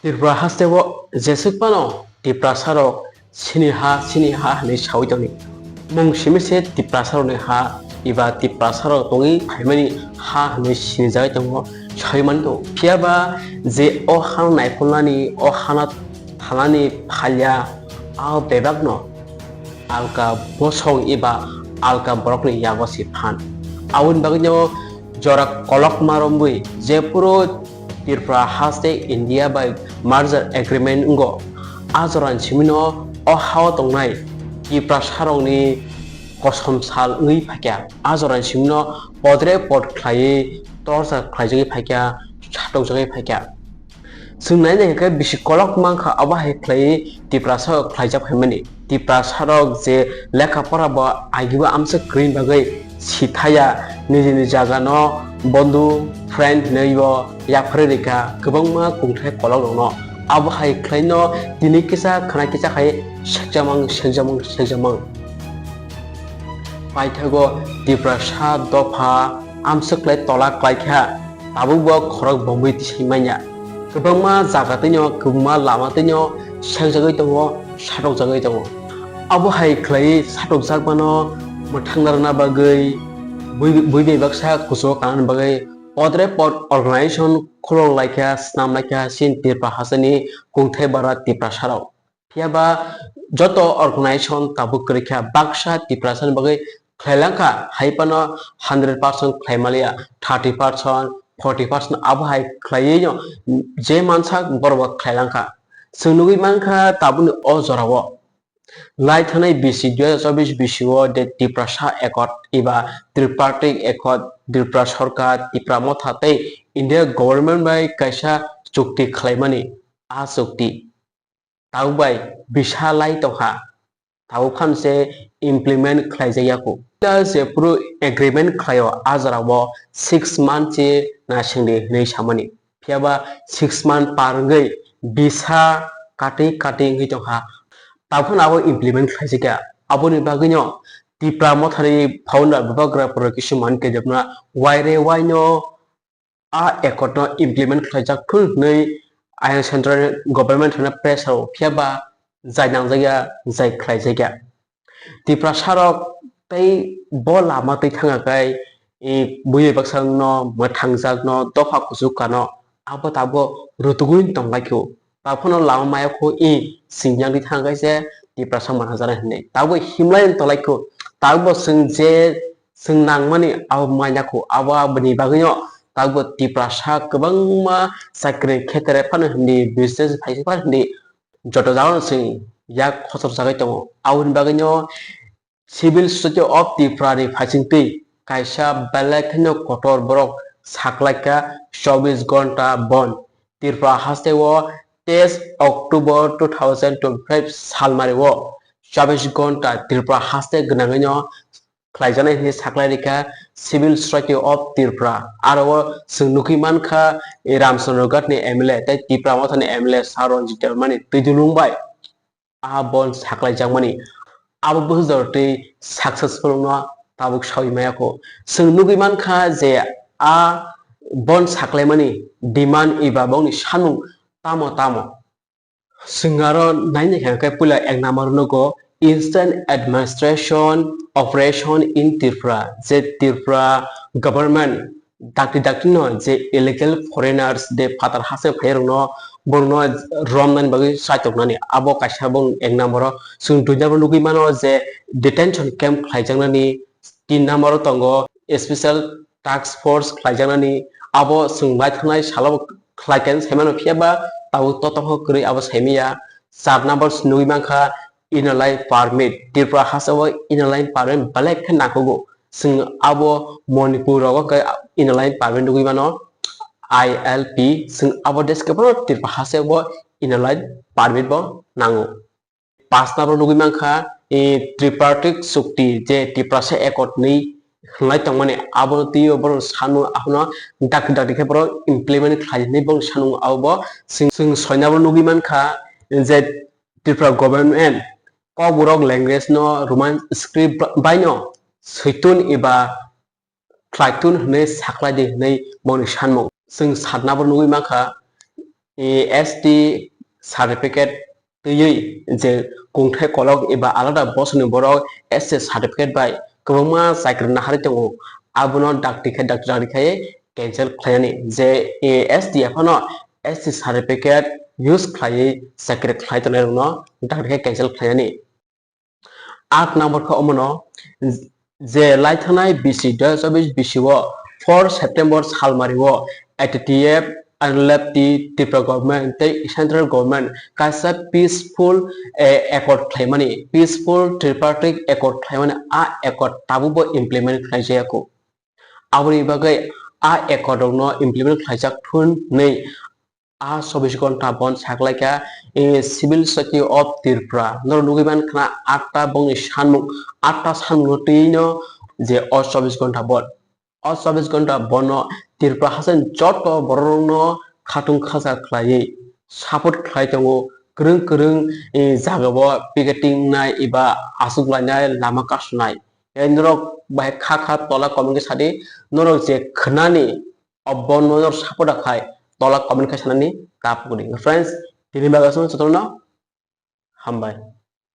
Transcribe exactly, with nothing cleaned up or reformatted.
Tripura hasteo jeswk phano Tiprasarok chini ha, chini ha hwnwi saui tongdi. Mung simi se Tiprasarokni ha eba Tiprasarok tongwi phaimani ha hwnwi sinijagwi tongo, saui mani tongo. Phiya ba je o hano naikolnani, o hano thanani phalya, a bebakno alka bosong eba alka borokni yago se phan. Aboni bagwino jora kolokma romwi jephuru Tripura haste India bai merger agreement wngo, a jorani simino o hao tongnai Tiprasarokni kosom sal wngwi phaikha. A jorani simino podre pod khlaiwi torsa khlaijagwi phaikha, satokjagwi phaikha. Chwng nai nai khe bisi kolok mankha, abo hai khlaiwi Tiprasarok khlaijak phaimani. Tiprasarok je lekha pora bo agibo amsa kwrwini bagwi sithaya, nijini jagano bondhu, friend hinwi bo yapharwi rikha kwbangma kungthai kolokrokno. Abo hai khlaino tini kisa khna kisa khai sekjamang, sekjamang, sekjamang. Paithago Tiprasa dopha amswk khlai tola klaikha, tabukbo khorok bomwi tisai manya. Kwbangma jaga twino, kwbangma lama twino sekjagwi tongo, satokjagwi tongo. Abo hai khlaiwi satokjakmano mwthangna rwna bagwi, bui-, buibai baksa kuchugo kanani bagwi podre pod organization khulok laikha, snam laikha, chini Tripura hasteni kungthai bara Tiprasarok. Phiya ba joto organization tabuk kwrwikha, baksa Tiprasani bagwi khlai langkha, hai phano hundred percent khlai maliya, thirty percent, forty percent abo hai khlaiwi no je mansak borok bo khlai langkha. Chwng nugwi mankha tabukni o jorao lai thanai bisi dui hajar chobbish bisio de Tiprasa Accord eba Tripartite Accord, Tripura Sarkar, Tipra Motha tei India Government bai kaisa chukti khlaimani. A chukti tabuk bai bisa lai tongkha, tabuk phano se implement khlaijakya kho. Ta jephuru agreement khlaio, a jorao six month se naisingdi hwnwi samani. Phiya ba six month par wngwi bisa kati kati wngwi tongkha, tabuk phano abo implement khlaijakya. Aboni bagwino Tipra Mothani founder Bubagra Poro kisu man kejepna waire waino a accord no implement khlaijak thun hwnwi ayang central government hwnwi pressure o, phiya ba jai nangjakya, jai khlaijakya. Tiprasarok tei bo lama twi thangkha khe, i, buibai baksa wngno, mwthangjakno, dopha kuchuk kano, abo tabuk rutugwi tonglaikho. Taphano lama maya kho i singyang di thang kaise Tiprasa manajana hinwi. Tabuk himlai tolai kho. Tabuk bo chwng je chwng nangmani abo manya kho. Abo aboni bagwino tabuk Tiprasa kwbangma chakri khetre phano hindi, business phaisa phano hindi, joto jagano chwng yak khosor jagwi tongo. Aboni bagwino Civil Society of Tripura ni phaisingtwi kaisa belai kheno kotor borok saklaikha chobbish ghonta bond. Tripura hasteo teis October two thousand twenty-five salmario chobbish ghonta Tripura haste gwnangwino khlaijaknai hwnwi saklai rikha Civil Society of Tripura. Aro o chwng nugwi mankha, eh, Ramchandra Ghat ni M L A tei Tipra Motha ni M L A Sir Ranjit Debbarma ni twi dulung bai a bond saklaijakmani abo bwsajor twi successful wngno tabuk saui maya kho. Chwng nugwi mankha je a bond saklaimani demand eba bongni sanmung tamo tamo. Chwng aro naina khe puila ek number nugo Eastern Administration Operation in Tripura, je Tripura government dakti dakti no je illegal foreigners de phatar hasteo phairokno borokno romnani bagwi chaitoknani, abo kaisa bong ek number o. Chwng dui number nugwi mano je detention camp khlaijaknani, tin number o tongo special task force khlaijaknani, abo chwng lai thangnai salo khlaikha hinwi saimano, phiya ba tabuk totokho kwrwi abo saimanya. Char number nugwi mankha Inner Line Permit, Tripura hasteo Inner Line Permit belai khe nangkukgo. Chwng abo Manipur rogo khe Inner Line Permit nugwi mano, I L P, chwng abo deske bono Tripura hasteo Inner Line Permit bo nango. Pash number nugwi mankha, eh, Tripartite Chukti, je Tiprasa Accord hinwi hwnlai tongmani, abono twiwi borok sanmung abono dakti dakti khe borok implement khlai hinwi borok sanmung abo bo. Chwng, chwng soi number nugwi mankha, je Tripura government Kokborok language no Roman script baino soitun eba khlaitun hwnwi saklai di hwnwi boni sanmung. Chwng satna bo nugwi mankha, S T certificate twiwi je kungthai kolok eba alada bosoni borok S T certificate bai kwbangma chakri naharwi tongo, abono dakti khe dakti dakti khai cancel khlainani, je S T F no S T certificate use khlaiwi chakri khlai tongnai rokno dakti khe cancel khlainani. Aat number khe omono je laithanai bisi, dui hajar chobbish bisi o four September salmari o A T T F, N L F T, Tripura government tei central government kaisa peaceful, eh, accord khlaimani, peaceful tripartite accord khlaimani, a accord tabukbo implement khlai jaya kho. Aboni bagwi a accord rokno implement khlaijak thun hwnwi a chobbish ghonta bon saklaikha, eh, Civil Society of Tripura. Norok nugwi mankha atta bongni sanmung, atta sanmungno twino je o chobbish ghonta bon. O chobbish ghonta bono Tripura hasteni joto bororokno khatung khasa khlaiwi support khlai tongo, kwrwng kwrwng, eh, jagao picketing nai eba achuk lainai lama kasunai. Eh, norok bai kha kha tola comment khe sadi, norok je khnani o bono norok support khai tola comment khe sanani ta pukdi. Friends, tini bagwi aswk jotono hambai.